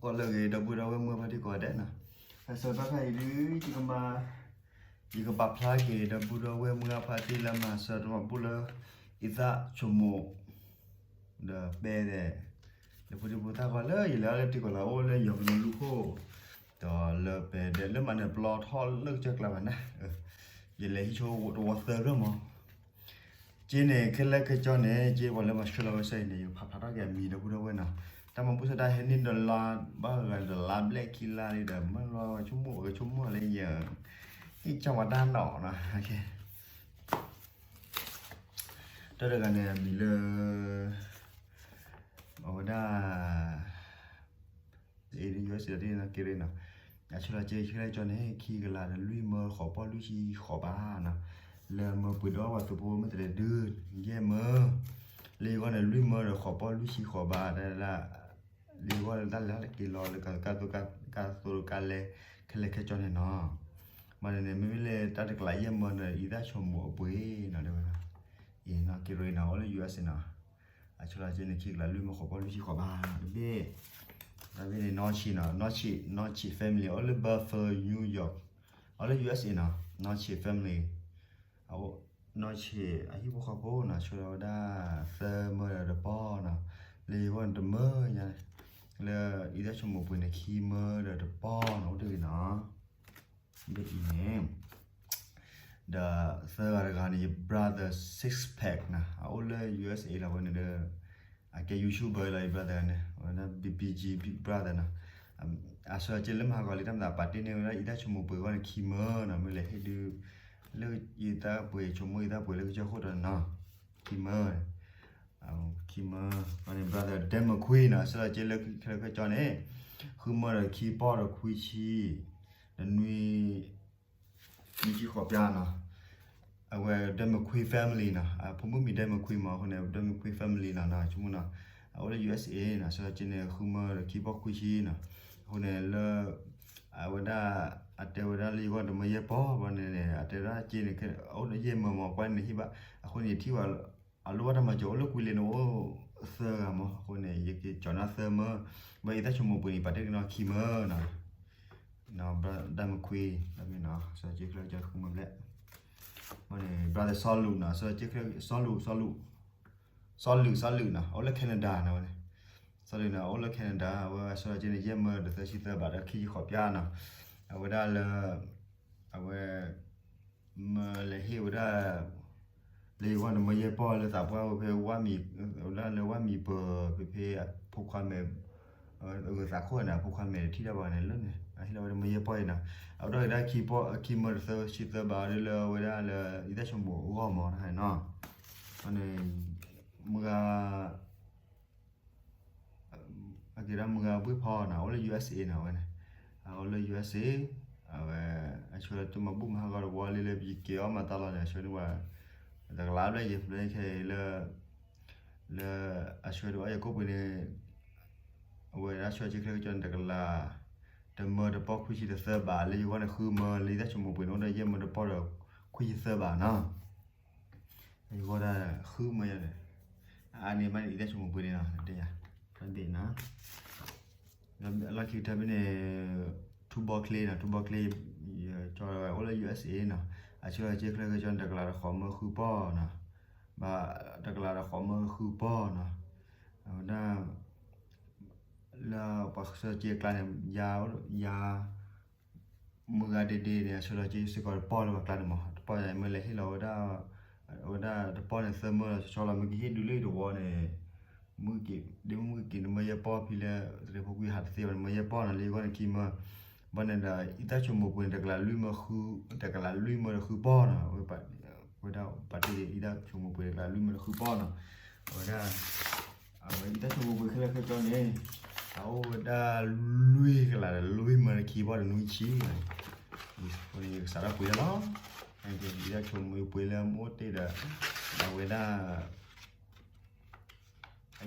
ကီးလၢအဂ့ၤ ဒီပုၢ်ဒီဝဲၢ်မုၢ်ဖါတံၢ်ကိးဂၤဒဲးနီၤ, အစၢဘၣ်ဖဲအံၤဒု ယကမၤ, ယကပာ်ဖျါက့ၤ ဒီပုၢ်ဒီဝဲၢ်မုၢ်အဖါတံၢ်လၢမၤစၢၤတမၤဘူၣ်လၢ အံသၣ်ဆိမိၣ် ဒီးပဲဒဲး, ဒီပုၢ်ဒီဝဲၢ်သၣ်ဂီၤလၢယလဲၤအီၤလၢတံၤကီးလီၤ အိၣ်လၢယီၤကညီလူၢ်ခိၣ်, ဒီးလၢပဲဒဲးလၢမၤနၢၤပျီထီၣ်လၢကစၢၢ်ကျါဘၣ်န့ၣ်, ယလဲၤဟံးဆိတဝီသၢဖျၢၣ်မး က့န့ၣ် ခဲလၢာ်ခဲဆ့န့ၣ် က့ပှၤလၢမၤဆှၢလီၤဝဲစ့ၢ်အံၤန့ၣ် ယဖးဖျါထီၣ်က့ၤအမံၤ ဒီပုၢ်ဒီဝဲၢ်နီၤ, တၢ်မၤဘူၣ်ဆၢတၢ်ဟဲန့ၢ်ဒီးလါ ဘၣ်ဂၤဒီးလါဘျဲၣ်ခံလါလံဒီး မ့ၢ်လီၤဆိကမိၣ် ကဆိကမိၣ်လၢယဲ ဟ့ၣ်ကၠီဝဲတၢ်နီၤနီၤ, တၢ်တဂၤန့ၣ်အမံၤလၢ အဝဲဒၣ် အ့ ယိၤစ့ၣ် က့ရ့နီၤ, အဆၢလီၤက့ခဲလၢာ်ခဲဆ့န့ၣ် ခံကလးဒီးလွံၢ်မၢဃိးပီၢ်လွံၢ်ဆံဃိးဘးနီၤ, လၢမၢပှ့ၤဒီးပှၤသုးဖိမ့ၢ်တလဲၤဒု ယဲၢ်မၢ, လၢယဂီၢ်န့ၣ် လွံၢ်မၢဒီးဃိးပီၢ်လွံၢ်ဆံဃိးဘး တၢ်ဒၣ် လၢယဂီၢ်လၢတၢ်လဲၤဟီၣ်တက့ၤလီၤလၢကသိကၢ်သိကၢ်လဲ ခဲလၢာ်ခဲဆ့န့ၣ်နီၤ, မ့ၢ်န့ၣ် မ့မ့ၢ်လၢတၢ်တကလးယဲၢ်မၢန့ၣ် အံသၣ်ဆိမိၣ်အပှ့ၤနီၤ တဲဝဲဒၣ်, အ့ က့ရ့နီၤ အိၣ်လၢ ယိၤစ့ၣ် နီၤ, အဆၢလီၤက့န့ၣ် ခံကလးလွံၢ်မၢဃိးပီၢ်လွံၢ်ဆံဃိးဘး တဘ့ၣ်, တဘ့ၣ်န့ၣ် နီၢ်ဆံးနီၤ နီၢ်ဆံး နီၢ်ဆံး family အိၣ်လၢ Buffalo New York, အိၣ်လၢ ယိၤစ့ၣ် နီၤ နီၢ်ဆံး family, အအိၣ် နီၢ်ဆံး အဟံၣ်ဖိဃီဖိနီၤ ဆှၢလီၤဝဲဒၣ် သၢမၢဒီးတပီၢ်နီၤ, လၢယဂီၢ်န့ၣ်တမၢညါ, လၢအံသၣ်ဆိမိၣ်ပှ့ၤန့ၣ် ခံမၢဒီးတပီၢ်နီၤ အိၣ်တဂ့ၤနီၤ, ဘ့ၣ်အံၤန့ၣ် ဒီးသၢဂၤတဂၤန့ၣ် ယ brother Six Pack နီၤ အအိၣ်လၢ ယိၤစ့ၣ် လီၤဝဲန့ၣ်ဒီး အကဲ YouTuber လီၤ ယ brother န့ၣ် အဝဲဒၣ် ဘံဘံကၠံ Big Brother နီၤ, အဆၢက့လၢမၤဟးဂီၤလံတၢ်မၤသး ပာ်တ့ၢ်န့ၢ်ဝဲဒၣ်အံသၣ်ဆိမိၣ်ပှ့ၤအဂီၢ်န့ၣ် ခံမၢနီၤ မ့ၢ်လဲၤဟ့ၣ်ဒု လၢအံသၣ်ပှ့ၤ ဆိမိၣ်အံသၣ်ပှ့ၤလၢကစၢၢ်ခိၣ်ဒီးနီၤ, ခံမၢ ခံမၢ, န့ၣ် brother Dan McQueen နီၤ အဆၢက့လၢ ခဲလၢာ်ခဲဆ့န့ၣ် ဃုမၢဒီးခံပီၢ်ဒီးခွံဆံ ဒီးနွံ နွံဆံဃိးပျါနီၤ, အဝဲ Dan McQueen family နီၤ အဖိမုၣ်မံၤ Dan McQueen မး အဃိန့ၣ် Dan McQueen family နီၤ ဆိကမိၣ်နီၤ, အအိၣ်လၢ ယိၤစ့ၣ် နီၤ အဆၢက့န့ၣ် ဃုမၢဒီးခံပီၢ်ခွံဆံနီၤ, အဃိန့ၣ်လၢ အဝဲဒၣ် အတဲဝဲဒၣ်လၢယဂီၢ်တမၢယဲၢ်ပီၢ်ဘၣ်န့ၣ်န့ၣ် အတဲဝဲဒၣ်က့န့ၣ် အအိၣ်ဒီးယဲၢ်မၢမး ကွၢ်န့ၣ်ဟ့ၣ်ဘၣ်, အဃိန့ၣ် ယထံၣ်ဝဲ အလိၣ်ဘၣ်တၢ်မၤစၢၤအိၣ်လၢကွံာ်လ့န့ၣ် အိၣ်သၢဂၤမး အဃိန့ၣ် ယက့ၤကၠီၤနၢ်သၢမၢ, ဘၣ်အံသၣ်ဆိမိၣ်ပှ့ၤန့ၣ် ပာ်တ့ၢ်ကနီၤခံမၢနီၤ, Dan McQueen နီၤ အဆၢက့ခဲလၢာ်ခဲဆ့ဃုမၢဘျဲၣ်, ဘၣ်န့ၣ် brother စီလူးနီၤ အဆၢက့ စီလူး စီလူး စီလူး စီလူးနီၤ အိၣ်လၢ Canada နီၤဝဲန့ၣ်, စီလူးနီၤ အိၣ်လၢ Canada အဝဲအဆၢက့န့ၣ် ယဲၢ်မၢဒီးသၢဆံသၢဘးဒီးခံဆံဃိးပျါနီၤ, အဝဲဒၣ်လၢ အဝဲ မၢလဲၤဟ့ၣ်ဝဲဒၣ် လၢယဂီၢ်န့ၣ် မၢယဲၢ်ပီၢ်လၢသးပှၢ်ဝဲဖဲဝၣ်မံၤ ဝဲဒၣ်လၢဝၣ်မံၤပၢၤ ဖဲဖဲဖိခွါမဲာ် ဂုၤသးခိၣ်န့ၣ် အဖိခွါမဲာ်ထံၣ်တၢ်ဘၣ်န့ၣ်လၢန့ၣ် အဟ့ၣ်လီၤဝဲဒၣ်မၢယဲၢ်ပီၢ်အံၤနီၤ, အဝဲဒၣ်ကဒါခံပီၢ် ခံမၢဒီးသၢဆံသၢဘးဒ်လၢအဝဲဒၣ်လၢ အံသၣ်ဆိမိၣ်အဂီၢ်မးန့ၣ်နီၤ, န့ၣ် မုၢ်ဂၤ အကဲဒၣ်မုၢ်ဂၤဘှ့ၣ်ဖီနီၤ အိၣ်လၢ USA နီၤ အဝဲန့ၣ်, အအိၣ်လၢ USA, အဝဲ အဆှၢတမၤဘူၣ်မၤဟးဂီၤတဝီလံလၢယက့ၤအီၣ်မၤတၢ်လီၤန့ၣ် အဆှၢန့ၢ်ဝဲ တကလးဘျဲၣ်ယဲၢ်ဖျၢၣ်ခဲအံၤလၢ လၢအဆှၢတဝီယကိၣ်ပှ့ၤန့ၣ် အဝဲဒၣ်ဆှၢစ့ၢ်ကီးကၠီန့ၣ်တကလး တမၢတပီၢ်ခွံဆံတသၢဘး လၢယဂီၢ်န့ၣ်ဃုမၢ လၢယသၣ်ဆိမိၣ်ပှ့ၤန့ၣ် အိၣ်ဒီးယဲၢ်မၢတပီၢ်ဒီးခွံဆံသၢဘးနီၤ. ယဂီၢ်ဒၣ်ဃုမၢယၤန့ၣ်, အါန့ၢ်ဘၣ်န့ၣ် ယသၣ်ဆိမိၣ်ပှ့ၤန့ၣ်နီၤ တယၤ တဘ့ၣ်နီၤ. လီၢ်ခံကတၢၢ်ဖဲန့ၣ် ထူဘီချ့နီၤ ထူဘီချ့ ကၠီဝဲအိၣ်လၢ USA နီၤ, အဆှၢစ့ၢ်ကီးကၠီန့ၣ် တကလးဒီးဃိးမၢဃုပီၢ်နီၤ, ဘၣ်တကလးဒီးဃိးမၢဃုပီၢ်နီၤ, အဝဲဒၣ် လၢပှၤဆှၢစ့ၢ်ကီးအကျါန့ၣ် ယၤ ယၤ မုၢ်ဂၤဒ့ဒ့န့ၣ် အဆှၢလီၤစ့ၢ်ကီးတပီၢ်လၢပှၤကျါန့ၣ်မး တပီၢ်ယၤမ့ၢ်လဲၤဟ့ၣ်လီၤဝဲဒၣ် အဝဲဒၣ်တပီၢ်န့ၣ်သၢမၢလီၤဆီလီၤ မ့ၢ်ကဟ့ၣ်ဒုးလၢယတဝီန့ၣ် မုၢ်က့ၤ ဒ်မုၢ်က့ၤနမၢယဲၢ်ပီၢ်ဖဲလၢ တရံးဖိကွံာ်ဟးတသ့ဘၣ် နမၢယဲၢ်ပီၢ်နီၤ လၢယဂီၢ်န့ၣ်ခံမၢ, ဘၣ်န့ၣ်ဒီး ယသၣ်ဆိမိၣ်ပှ့ၤန့ၣ် တကလးလွံၢ်မၢဃု တကလးလွံၢ်မၢဒီးဃုပီၢ်နီၤ, ဝဲဒၣ်ပာ်တ့ၢ်ယသၣ်ဆိမိၣ်ပှ့ၤတကလးလွံၢ်မၢဒီးဃုပီၢ်နီၤ, အဝဲဒၣ် အဝဲယသၣ်ဆိမိၣ်ပှ့ၤခဲလၢာ်ခဲဆ့န့ၣ် အအိၣ်ဝဲဒၣ်လွံၢ်ကလးဒီးလွံၢ်မၢဒီးခံပီၢ်ဒီးနွံဆံ, အဃိန့ၣ် ယကစးထီၣ်ပှ့ၤဒၣ်လီၤ, ယသၣ်ဆိမိၣ်ပှ့ၤလၢမ့ၢ်အိၣ်တ့ၢ်ဒီး အဝဲဒၣ်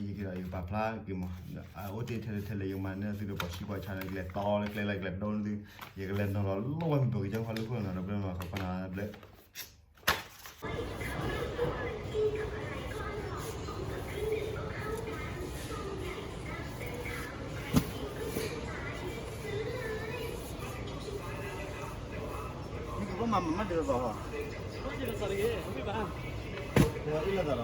ယကဒီးယကပာ်ဖျါက့ၤမး, အအိၣ်တ့ၢ်ထဲလဲၣ်ထဲလဲၣ် ယကမၤန့ၢ်သုဒီးပှၤဆံးပှၤဆါန့ၣ် ယကလဲၤတီလၢကျဲလၢယကလဲၤဒိန့ၢ်သု, ယကလဲၤနီၤလီၤလီၢ်ဝဲမံၤပၢၤကစၢၢ်ဖီလူၢ်ခိၣ်နီၤ ဒီးဘျၢနီၤ ခီပနၤဘျၢ. မၤမၤဒ်သိးသိးဟီ, မၤဟဲလၢ,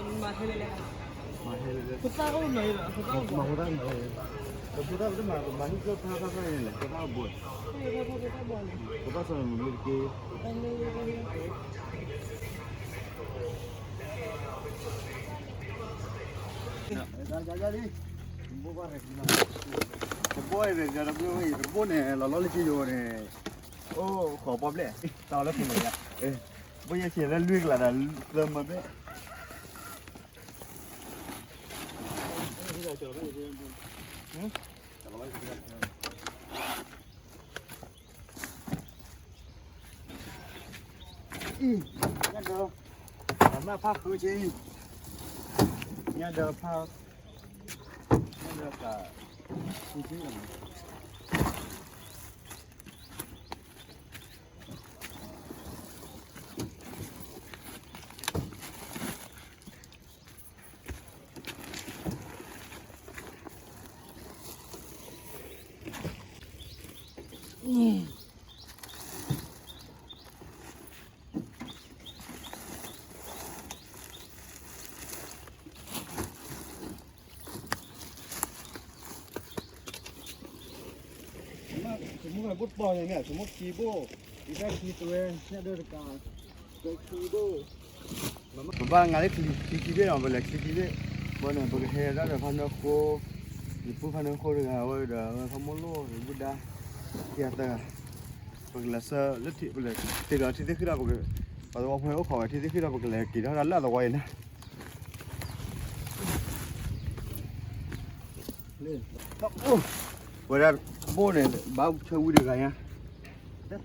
မၤဟဲလၢ, မၤဟဲလၢ, မၤဟံၣ်ကၢဖးဖးဖးန့ၣ်လဲၣ်, ကဖးဘိ, ကဖးဆီၣ်န့ၣ်မ့ၢ်တက့ၢ်. တဘိန့ၣ် လီၤလီၤလၢက့ယိာ်န့ၣ်, အိၣ်ဃိးပီဘျဲၣ်, တၢ်လၢပူၤန့ၣ်, ဘိယဲၢ်ဆံးလၢလွံၢ်ကလးဒီးသၢမၢဘျဲၣ်. အံၤ, ညၣ်ဒၢ, မ့ၢ်ဖးဃုဆံ, ညၣ်ဒၢဖး, ညၣ်ဒၢဖး, ဃုဆံ. ဆိကမိၣ်ဘိၣ်တပီၢ်န့ၣ်မ့ၢ် ဆိကမိၣ်ခံဘိၣ်, အံၤတၢ်ခံတွဲ, ညၣ်ဒၢတကး, တွဲခံဘိၣ်. ပဘၣ်ငါလၢချံခံဘ့ၣ်နီၤ, ပလဲၤချံခံဘ့ၣ်, ဘီန့ၣ် ပကဟဲဒၣ်ဒီးဖါနၢဃိ, ယပုၢ်ဖါနၢဃိတဂၤဝဲဒီး ဖါမိၢ်လိၣ်ဒီးဘူၣ်ဒါ, ခံဂၤသၢဂၤ, ပကလဲၤဆှၢလၢထံ, ပလဲၤတ့ၢ်ဒီးထံသ့ၣ်ဃံဒီး, ပှၤသဝီဖိအိၣ်ခိးဝဲထံသ့ၣ်ဃံဒီး ပကလဲၤက့ၤထီၣ်တၢ်လၢအသဝီအံၤန့ၣ် ဝဲဒၣ်ဘိၣ်န့ၣ် ဘၣ်ဆၢဝံတဂၤညါ, တၢ်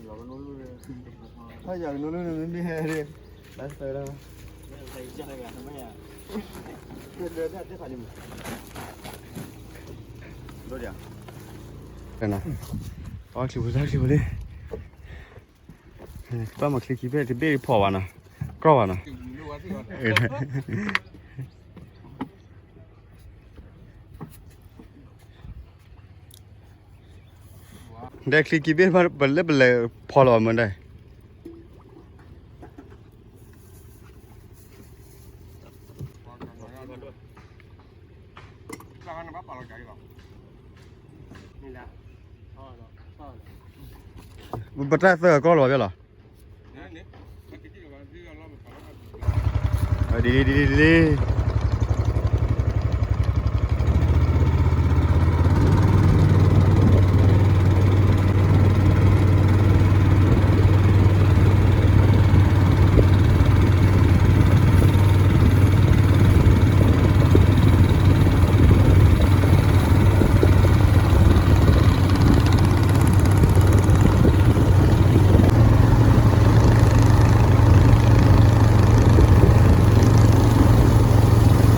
ယွၤကနိလူ, တၢ်ယွၤကနိလူန့ၣ် မ့မ့ၢ်ဟဲ, တၢ်ဆၢဒၣ်, ဒ်, အီၣ်ချံပူၤ တၢ်ချံပူၤလံ, ဘၣ်မၤချံခံဘ့ၣ် တဘ့ၣ်ဖီၣ်ဘၣ်နီၤ, ကြီဘၣ်နီၤ. ဒဲချံခံဘ့ၣ် ပလဲၤပလဲၤဖီၣ်လီၤမ့ၢ်ဒဲး, ပတၢ်သၢဂၤကြီလီၤဘၣ်လီၤ, ဒ်လံ ဒ်လံ ဒ်လံ.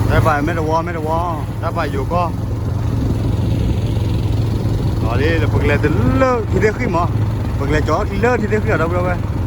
တၢ်ပာ်မ့ၢ်တဝီ မ့ၢ်တဝီ, တၢ်ပာ်ယိၤကီၢ်, လီၤလံ ပကလဲၤတုၤလၢထံသ့ၣ်ဃံမး, ပကလဲၤကၠီထံလၢထံသ့ၣ်ဃံလီၤ ဒီပုၢ်ဝဲၢ်.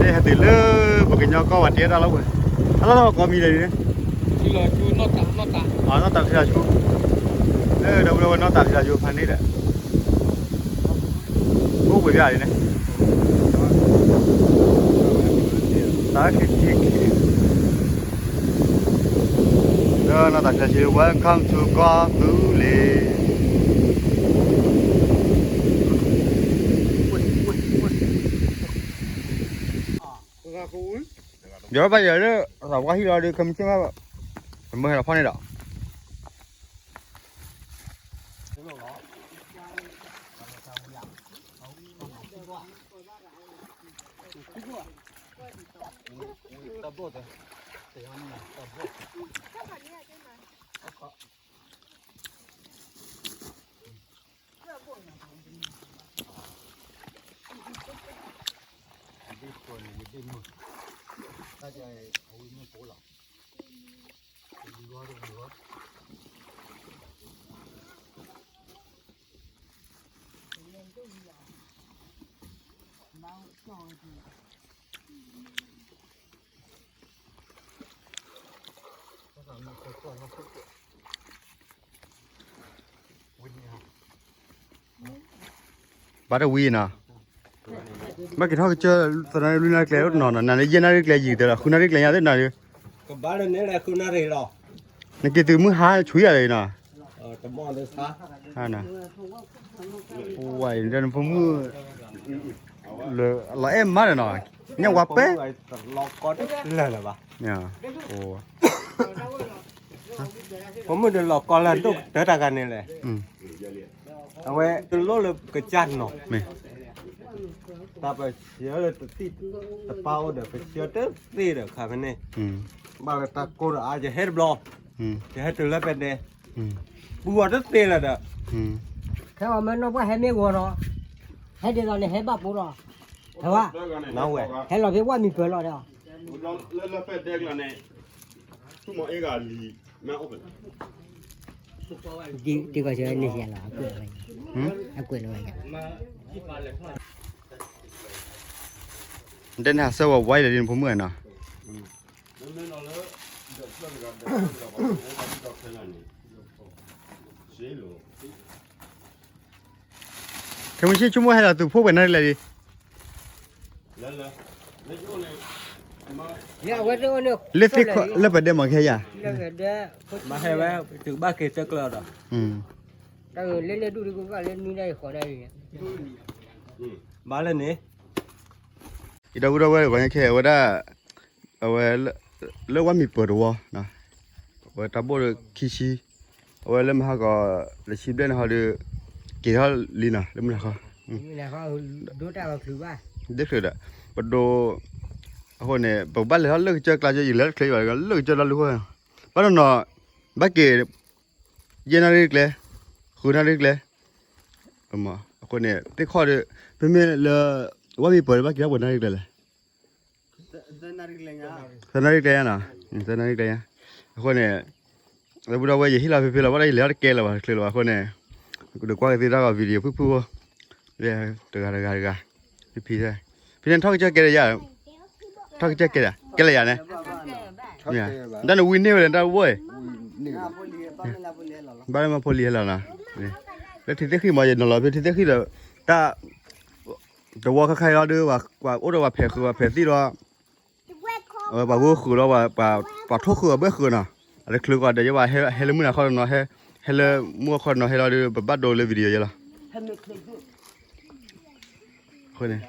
ဟဲတုၤလၢပကညီကီၢ်ဝဲတ့တၢ်လီၢ်ပှဲၤ, အလီၢ်လီၢ်ကီမံၤလဲၣ်ဒ်န့ၣ်, နီၢ်တၢ်ဖံးလီၤဆူ, လၢဒီပုၢ်ဒီဝဲၢ်နီၢ်တၢ်ဖံးလီၤဆူဖးန့ၣ်ဒီး, အိၣ်ပှဲၤဒ်န့ၣ်, တၢ်ခံခံခံ, လၢနီၢ်တၢ်ဖံးလီၤဆူ welcome to ကီၢ်သူလ့ၤ. ယဘၣ်ယဲလၢ သးပှၢ်ဟံၣ်လီၤဒီး ခဲမုၢ်ဆ့ၣ်မး, ပမ့ၢ်ဟဲလီၤဖီၣ်န့ၣ်ဒီး, ဘၣ်တဝံၤနီၤ, ဘၣ်က့ၤထီၣ်ကစၢၢ် သနာ်က့လွံၢ်နၣ်ရံၣ်ကျဲနီၤ, နၤလၢယဲၢ်နၣ်ရံၣ်ကျဲယံာ်ကတၢၢ်လီၤ, ဃုနၣ်ရံၣ်ကျဲညါသ့ၣ်နၤဒီး, ကဘၣ်လၢန့ၣ်လဲၣ် ဃုနၣ်ရံၣ်လီၤ, နက့ၤတုၤမုၢ်ဟါဆူယၤလီၤနီၤ, ဝဲဖိမုၣ် လၢလီၤအဲၣ်မးဒီးနီၤ, ညၣ်ဝါပဲ, လီၤကီတလၢာ်လၢၤဘၣ်, ဖိမုၣ်ဒီးလီၤကီလၢဒိၣ်ကတၢၢ်တၢ်ဂၤန့ၣ်လဲၣ်, အဝဲတလိၣ်လၢကစၢ်နီၤ, တၢ်ပဆှၢလၢတသံၣ်တပၢ်အိၣ်ဒီး ပဆှၢတသ့ဒီးခါဖဲန့ၣ်, ဘၣ်လၢတၢ်ကိၢ်ဒီးအါ ယဟဲတဘျီ, ယဟဲတုၤလၢပဲဒဲ, ပူၤအီၤတသ့လၢၤဒီး, ခဲအီၤမ့ၢ်နီၢ်ပှၢ်ဟဲမ့ၢ်ဂီၤဒီး, ဟဲဒ်သိးန့ၣ် ဟဲဘၣ်ပိလီၤ, ဟဲဝဲ, ဟဲလီၤဖဲဝၣ်မံၤပၢၤလီၤဒီး, လၢလၢပဲဒဲကျါန့ၣ်, ဆူမီၤအ့ဂၤလံ, မ့ၢ်အိၣ်ဖဲ, ဒ်ကီၢ်ဆၢန့ၣ်ယၤလီၤ, အကွဲးလီၤဝဲ, အကွဲးလီၤဝဲ, ဒ်န့ၣ်ဟးဆၢဝဲဝဲဒီးဒ်န့ၣ်ဖိမုၣ်နီၤ, ခဲမုၢ်ဆ့ၣ်ဆိကမိၣ်ဟဲလီၤသုးဖိပှဲၤနၣ်ရံၣ်လဲၣ်ဒ်, လၢသ့ၣ်ခိးလၢပဒဲမ့ၢ်ခဲယၤ, မ့ၢ်ဟဲဝဲ, တုၤဘၣ်က့ၤတကျၢၤဒီး, တၢ်လၢန့ၣ်ဒူၣ်ဒ်ကိးကၢ်လၢနွံနၣ်ရံၣ်ဃိးနၣ်ရံၣ်, ဘၣ်လၢန့ၣ်, ယဒီပုၢ်ဒီဝဲၢ်ဂီၤညါခဲအံၤဝဲဒၣ်, အဝဲ, လၢဝၣ်မံၤပၢၤတဝီ, အဝဲတၢ်ဘိၣ်ဒီးခံဆံ, အဝဲလၢမဟါကီး, တဆံဘျဲၣ်န့ၣ်ဟီဒီး, က့ၤထီၣ်လံနီၤ လၢမုၢ်နၤခီ, ဒ်ချုးဒီး, ပဒိး, အဃိန့ၣ် ပကဘၣ်လဲၤထီၣ်လၢကစၢၢ်ကျါ ယလဲၤတချုးဘၣ် လၢကစၢၢ်လီၢ်လံဃိ, ဘၣ်နီၤနီၤ, ဘၣ်က့ၤ, ယဲၢ်နၣ်ရံၣ်ကျဲ, ဃုနၣ်ရံၣ်ကျဲ, အဃိန့ၣ် သ့ၣ်ခိးဒီး, မ့မ့ၢ်လၢ, ဝၣ်မံၤပၢၤဒီးဘၣ်က့ၤထီၣ်ပှဲၤနၣ်ရံၣ်ကျဲလဲၣ် သၢနၣ်ရံၣ်ကျဲညါနီၤ, သၢနၣ်ရံၣ်ကျဲညါ, အဃိန့ၣ်, ဒီပုၢ်ဒီဝဲၢ် ယဟ့ၣ်လီၤဖဲဖဲလီၤ ဘၣ်ဒီးယလဲၤထီၣ်တကဲလၢၤဘၣ် တချုးလၢၤဘၣ်အဃိန့ၣ်, ဒီးကွၢ်က့ၤသ့တၢ်ဂီၤ video ဖုၣ်ဖုၣ်ဖိ, တဂၤတဂၤတဂၤ, ဖံဖံ, ဖဲန့ၣ်ထီၣ်ကစၢၢ်ကဲဒီးယၤ, ထီၣ်ကစၢၢ်ကဲဒီး ကဲလၢယၤန့ၣ်, တၢ်နဝံန့ၢ်ဝဲဒီးတၢ်ဝဲ, ဘၣ်လၢမ့ၢ်ဖိလံဟဲလီၤနီၤ, လၢထံသ့ၣ်ဃံမး ယနီၤလီၤဖဲထံသ့ၣ်ဃံဒီး, တၢ် တဝီခါခါအံၤလီၤဒီး ပှၤအိၣ်ဒီးပှၤဖဲးဃုာ်ပှၤဖဲးသံၣ်ဒီး, အဝဲပှၤဂိၢ်ဃုာ်ဒီးပှၤထီၣ်ဃုာ်အဘၢၣ်ဃုာ်နီၤ, အတချုးကီးဒီးယဘၣ်ဟဲလၢမုၢ်နၤခီနီၤ, ဟဲလၢမုၢ်ခီနီၤ ဟဲလီၤဒီး ပဘၣ်ဒိလၢ video ယဲလီၤ. အဃိန့ၣ်,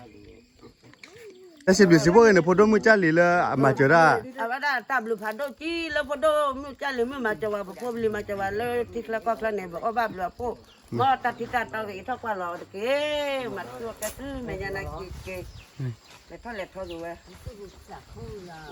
တၢ်စံးဘျုးစံးဖှိၣ်ဂ့ၤန့ၣ် ဖိဒိၣ်မုၢ်ကၢ်လံၤလၢအမၤစၢၤတၢ်, အဝဲဒၣ်တၢ်ဘျုးဖးဒိၣ်ကံ လၢဖိဒိၣ်မုၢ်ကၢ်လံၤမုၢ်မၤစၢၤဝဲ ပဖိပလံၤမၤစၢၤဝဲလၢထံချၢကီၢ်ချၢန့ၣ် ပအီၣ်ဘၣ်ဘျုးအဖှိၣ်, မ်တၢ်ထံတၢ်တီဂ့ၤထီၣ်ကွၢ်လီၤတက့ၢ်, မၤတၢ်ကဲသုမဲာ်ညါနာ်က့ၤက့ၤ, လဲၤထီၣ်လဲၤထီက့ၤဝဲ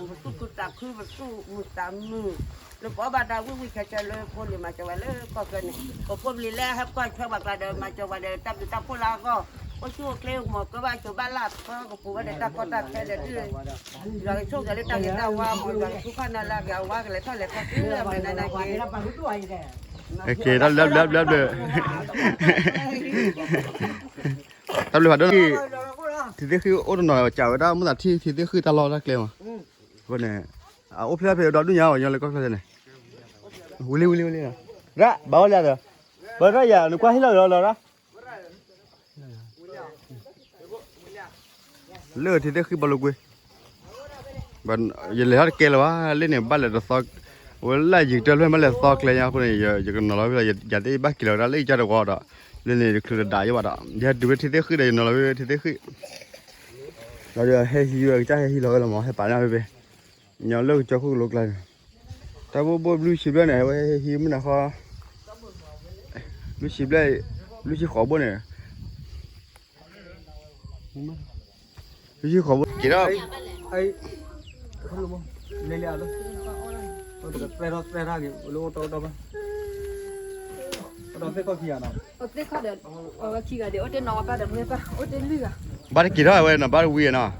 ပသူၣ်ခုသးခု ပသူၣ်မုာ်သးမုာ်, လၢပအီၣ်ဘၣ်တၢ်ဝံၣ်ဝံၣ်ဆၢဆၢလၢဖိလံၤမၤစၢၤဝဲလၢကီၢ်ချၢန့ၣ် ပဖိပလံၤလၢဟဲကွၢ်ထွဲပှၤကျါဒီး မၤစၢၤဝဲဒီး တၢ်ဘျုးတၢ်ဖှိၣ်လၢအဂီၢ်, အိၣ်ဆူၣ်အိၣ်ချ့ မ့ၢ်ကဘၣ်ကၠိဘၣ်လၢ်သီကပူၤဝဲဒီး တၢ်ကီတၢ်ခဲဒီးဒုး, ယွၤကဆိၣ်ဂ့ၤလၢတၢ်ဂ့ၤတၢ်ဝါ မ်ယွၤကသူၣ်ဖးနၤလၢအဂ့ၤအဝါကလဲၤထီၣ်လဲၤထီက့ၤမဲာ်ညါနာ်က့ၤ, တၢ်ဘျုးဘျုးဘျုးဘျုး, တၢ်ဘျုးဖးဒိၣ်န့ၣ် ထံသ့ၣ်ဃံအိၣ်တနီၤ ကးဝဲဒၣ်မိၢ်သးထံၣ် ထံသ့ၣ်ဃံတၢ်လီၢ်တၢ်ကျဲမး, အဃိန့ၣ် အအိၣ်ဖျဲၣ်ဖဲဒီဒူၣ်ညါအီၤ ညီလၢကီၢ်ဖျၢၣ်န့ၣ်, ဝံၤလံဝံၤလံဝံၤလံ, ရၣ်ဘၣ်အိၣ်လၢဒီး, ဘၣ်ရၣ်ယၤ နကွၢ်ဟ့ၣ်လီၤကဒီးလီၤရၣ် လၢထံသ့ၣ်ဃံဘီလိာ်ကွံာ်, ယလဲၤထီၣ်တကဲလၢၤဘၣ်, လၢန့ၣ်ဘၣ်လဲၤတသီ, ဝဲလၢယံၤကတၢၢ်ဖျၢၣ်မ့ၢ်လဲၤသီကျဲညါအဃိန့ၣ် ယကနီၤလီၤဝံၤလီၤ, ယသ့ၣ်ဘၣ်က့ၤလီၤဝဲဒၣ်လၢယကၢ်တဝီဒီး, လၢန့ၣ်တချုးတဒးယဘၣ်ဒီး ယဟဲတုၤဝဲထံသ့ၣ်ဃံဒီး ယနီၤလီၤဝဲထံသ့ၣ်ဃံ, ဒီးဟဲဟံးဝဲကစၢ်ဟဲဟံးလီၤဝဲလီၤမး ဟဲပာ်န့ၢ်ဝဲဖဲ ညီလၢကစၢၢ်ခိၣ်ကလိကျါန့ၣ်, တၢ်ဘိဘိဘျုးဆံးဘျဲၣ်န့ၣ် အဝဲဟဲဟံးမုၢ်နၤဃီ, ဘျုးဆံးဘျဲၣ်, ဘျုးဆံးဃိးဘိန့ၣ်, ဘျုးဆံးဃိးဘိက့ၤထီၣ်, ဘၣ်တက့ၤထီၣ်ဝဲနီၤ ဘၣ်တဝံၤနီၤ,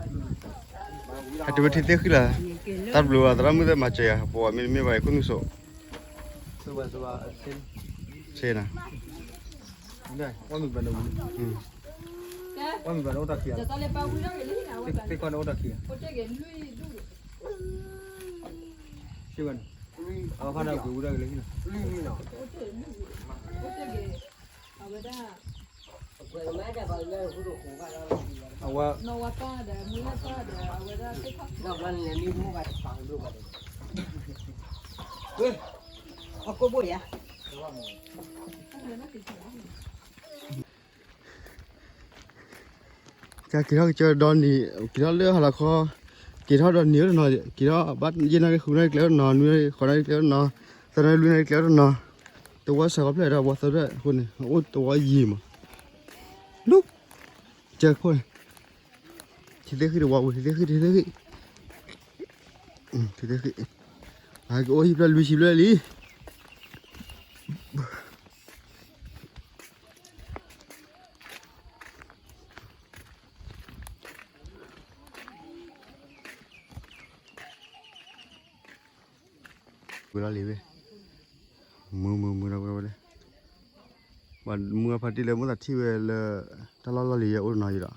ဟဲတုၤဝဲထံသ့ၣ်ဃံလီၤ, တၢ်ဘျုးသရၣ်မုၣ်သ့ၣ်မၤစၢၤယၤ ပှၤမ့တမ့ၢ်ဘၣ် ခိၣ်နူာ်စိး ဆ့နၤ, အဝဲ ကက့ၤထီၣ်ကစၢၢ်ဒီနံၤ က့ၤထီၣ်လၢဟါလီၤခီ, က့ၤထီၣ်ဒီနံၤအိၣ်တနီၤ, က့ၤထီၣ်ဘၣ်ယဲၢ်နၣ်ရံၣ်ဃုနၣ်ရံၣ်ကျဲအိၣ်တနီၤ, နွံနၣ်ရံၣ်ဃိးနၣ်ရံၣ်ကျဲအိၣ်တနီၤ, သၢနၣ်ရံၣ်လွံၢ်နၣ်ရံၣ်ကျဲအိၣ်တနီၤ, တဝီဆၢကီၢ်ဖျၢၣ်ဒီးဝီသၢဖျၢၣ်အဃိန့ၣ် အိၣ်တဝီယံာ်မး, လူၤ, ကစၢၢ်ခိၣ်န့ၣ်, ထံသ့ၣ်ဃံတဝီဝံၤ ထံသ့ၣ်ဃံ ထံသ့ၣ်ဃံ, ထံသ့ၣ်ဃံ, ဟဲက့ၤအိၣ်ဟံၣ်ဖျၢၣ်လွံၢ်ဆံဖျၢၣ်လံ ဝဲလီၤလံၤဝဲ, မုာ်မုာ်မုာ်ဒီးဝဲဝဲလၢ, ဘၣ်မုာ်အဖါတံၢ်လၢမိၢ်သးထံၣ်ဝဲလၢ တၢ်လီၢ်လီၢ်လံၤယဲအိၣ်တနီၤယံၤဒီး,